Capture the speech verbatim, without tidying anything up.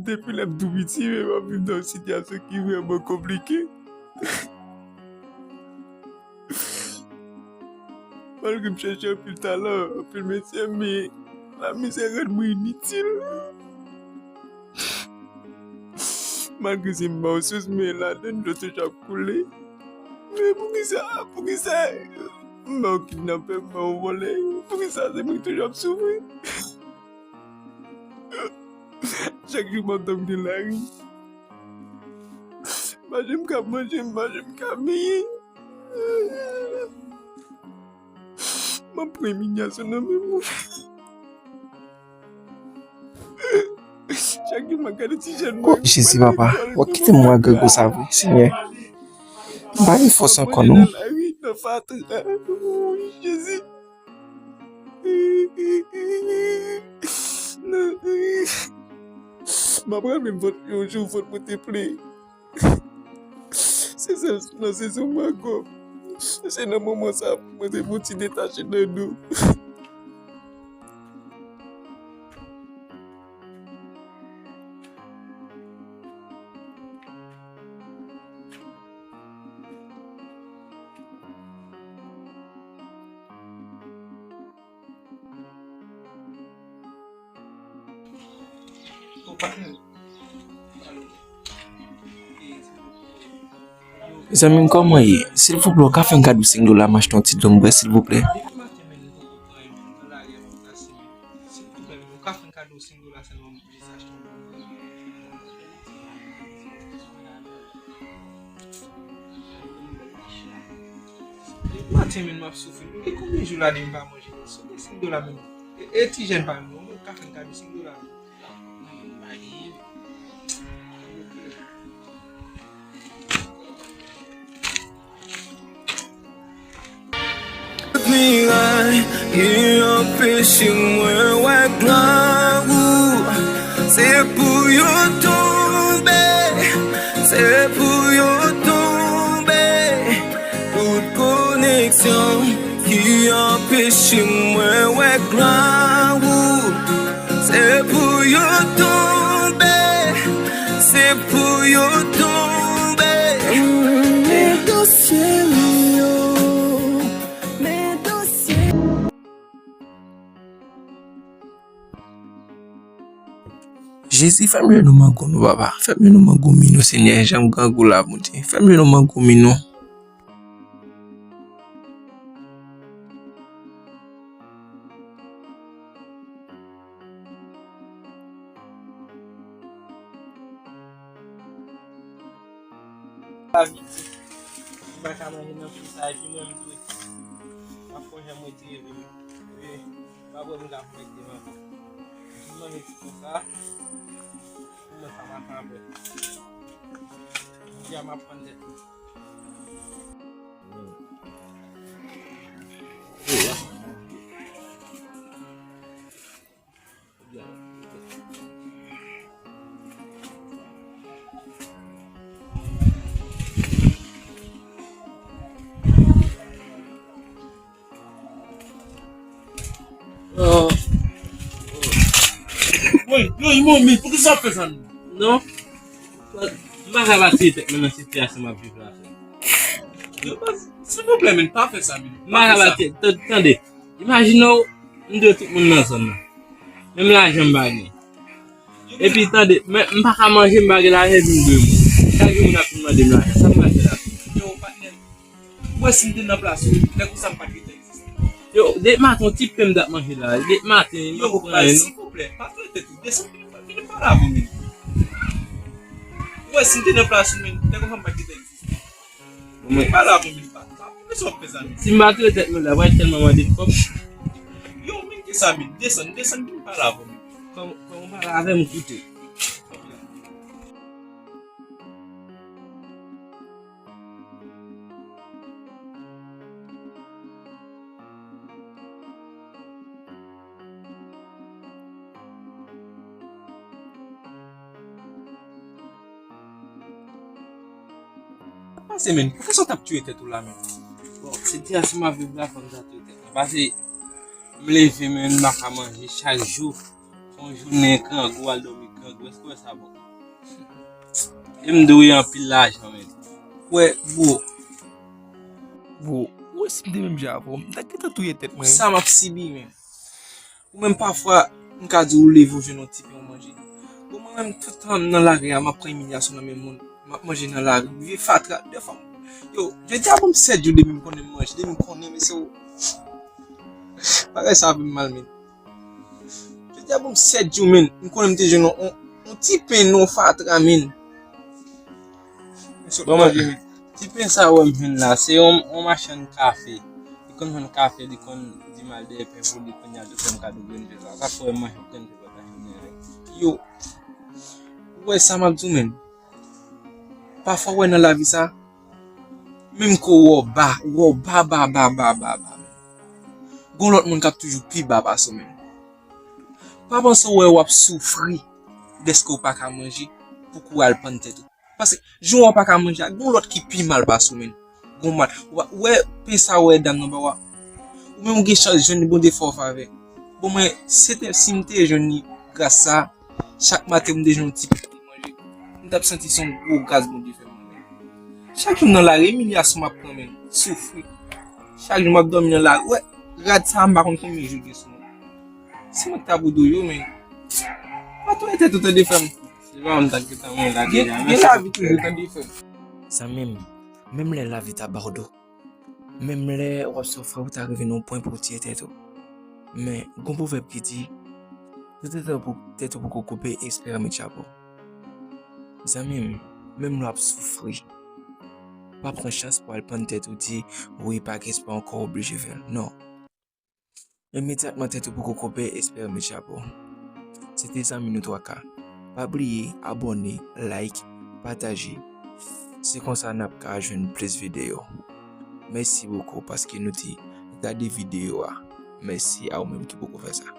Depi lè m tou piti, men m ap viv nan yon sitiyasyon ki vrèman konplike. Malgre m chèche anpil talan, anpil metye, men lamizè rann mwen initil. Malgre se m ba w sous, men ladann dlo toujou ap koule. Men poukisa, poukisa m ba w kidnapè, m ba w vòlè? Poukisa se mwen ki toujou ap soufri? Chak jou m ap dòmi nan lari. M pa janm ka manje, m pa janm ka benyen. M ap pran imilyasyon nan men moun. Chak jou m ap gade ti jèn mwen. O Jezi papa, w ap kite m wè grangou sa vre, Senyè. M pa gen fòs ankò non. Nan fatra. Jezi. M ap raple vant yon jou, vant mwen te plen. Se sèl nan sezon mago. Se nan moman sa mwen te fè yon ti detache nan nou. Zanmi m, kòman ye? Silvouplè, w ka fè m kado senk dola, m achte yon ti dlo m bwè, silvouplè? Depi maten menm m ap soufri. Gen konbyen jou la depi m pa manje? Sou de senk dola menm. E, e ti jèn pa menm non, mwen ka fè m kado senk dola. Miray ki anpeche mwen wè glwa ou. Se pou yo tonbe, se pou yo tonbe. Tout koneksyon ki anpeche mwen wè glwa ou. Se pou yo tonbe, se pou yo tonbe. Men dosye m yo, men dosye. Jezi, fè m jwenn ou m an gou nou, papa. Fè m jwenn ou m an gou mi nou, Senyè. Jan m grangou la, Bondye. Fè m jwenn ou m an gou mi nou. Lavi, m pa ka manje nan pri sa, epi mwen m tou, m ap konn jan mwen te reve, epi m pa kwè m ka fè devan. M manje ti konsa, m manje sa maten apre. Jodi a m ap pran tèt mwen. Woy, woy, manmi, poukisa w ap fè sa menm? Non. M pa ka pa tiye tèt mwen nan sitiyasyon m ap viv la, frè. Yo, silvouplè, men, pa fè sa, men. M pa ka pa tiye, tande. Imajine w, m dwe tout moun nan zòn nan. Menm lajan m pa gen. Epi, tande, men, m pa ka manje, m pa gen lajan, epi m dwe moun. Chak jou moun ap vin mande m lajan. Sa m pral fè la? Yo, patnè. Mwen, si m te nan plas ou, lè konsa m pa t gentan egziste. Yo, depi maten, yon ti pen m t ap manje la. Depi maten, m pa konprann anyen, non. Silvouplè, pa touye tèt ou. Desann, vin, vin pale avè m. Mwen, si m te nan plas ou, men, lè konsa m pa t gentan egziste. Bon, men, vin pale avè m, men, pa, pa, pa, sa w ap fè sa, men. Si m pa touye tèt mwen la, pral tèlman mande m kòb. Yo, men, kisa, men, desann, desann, vin pale avè m. Kòman, kòman pale avè m, koute. Pase, men, poukisa w t ap touye tèt ou la, men? Bon, sitiyasyon m ap viv la, fò m ta touye tèt mwen. Pase, m leve, men, m pa ka manje chak jou. Yon jounen grangou, al dòmi Èske w wè sa bon? E m dwe anpil lajan, men. Wè, bro. Bro, ou wè si m te menm jan avè w, m ta gentan touye tèt mwen. Sa m ap sibi, men. Ou menm pafwa, m ka di w leve w jwenn yon ti pen w manje. Bon, mwen menm, tout tan m nan lari a, m ap pran imilyasyon nan men moun. M ap manje nan lari. Vye fatra. Defwa, yo, jodi a bon m sèt jou depi m konnen m manje. Depi m konnen, mesye, bagay sa ap fè m mal, men. Jodi a bon m sèt jou, men. M konnen m te jwenn yon, yon, yon ti pen non fatra, men. Bon, manje, men. Ti pen sa wè m jwenn la, se yon, yon machann kafe. Li konn vann kafe, li konn di m al dèyè pen pou li, kounye a li fè m kado grenn pen sa. Sa fè w wè m manje grenn pen sa, sa fè m nève. Yo, ou wè sa m ap di w, men. Pafwa, w wè nan lavi sa, menm ke w ba, w ba, ba, ba, ba, ba, ba, men. Gon lòt moun k ap toujou pi ba pase w, men. Pa panse w wè w ap soufri dèske w pa ka manje pou kou al pann tèt ou. Paske, jan w pa ka manje a, gon lòt ki pi mal pase w, men. Gon mal. Ou wè pen sa w wè dam nan ba w a. Ou menm ou gen chans jwenn li, Bondye fè w favè. Bon, mwen, se te, si m te jwenn li gras sa, chak maten m te jwenn yon ti pen pou manje. M t ap santi se yon gwo gras Bondye fè mwen, men. Chak jou m nan lari, imilyasyon m ap pran, men. Soufri. Chak jou m ap dòmi nan lari. Wè, rad sa a, m pa konn konbyen jou l gen sou mwen. Si mwen t ap ou do yo, men. Pa touye tèt ou, tande, frè m. Se pa mwen t ap gentan mwen la deja. Gen lavi toujou, tande, frè m. Zanmi m, menm lè lavi ta ba w do, menm lè w ap soufri, ou ta rive nan yon pwen pou w tiye tèt ou. Men, gon pwovèb ki di, si tèt ou pou, tèt ou poko koupe, espere met chapo. Zanmi m, menm lè w ap soufri, pa pran chans pou al pann tèt ou di, wi, pa gen espwa ankò, oblije fè l. Non. Imedyatman tèt ou poko koupe, espere met chapo. Se te zanmi nou twa K. Pa bliye abòne, like, pataje. Se konsa n ap ka jwenn plis videyo. Mèsi bokou paske nou te gade videyo a. Mèsi a ou menm ki poko fè sa.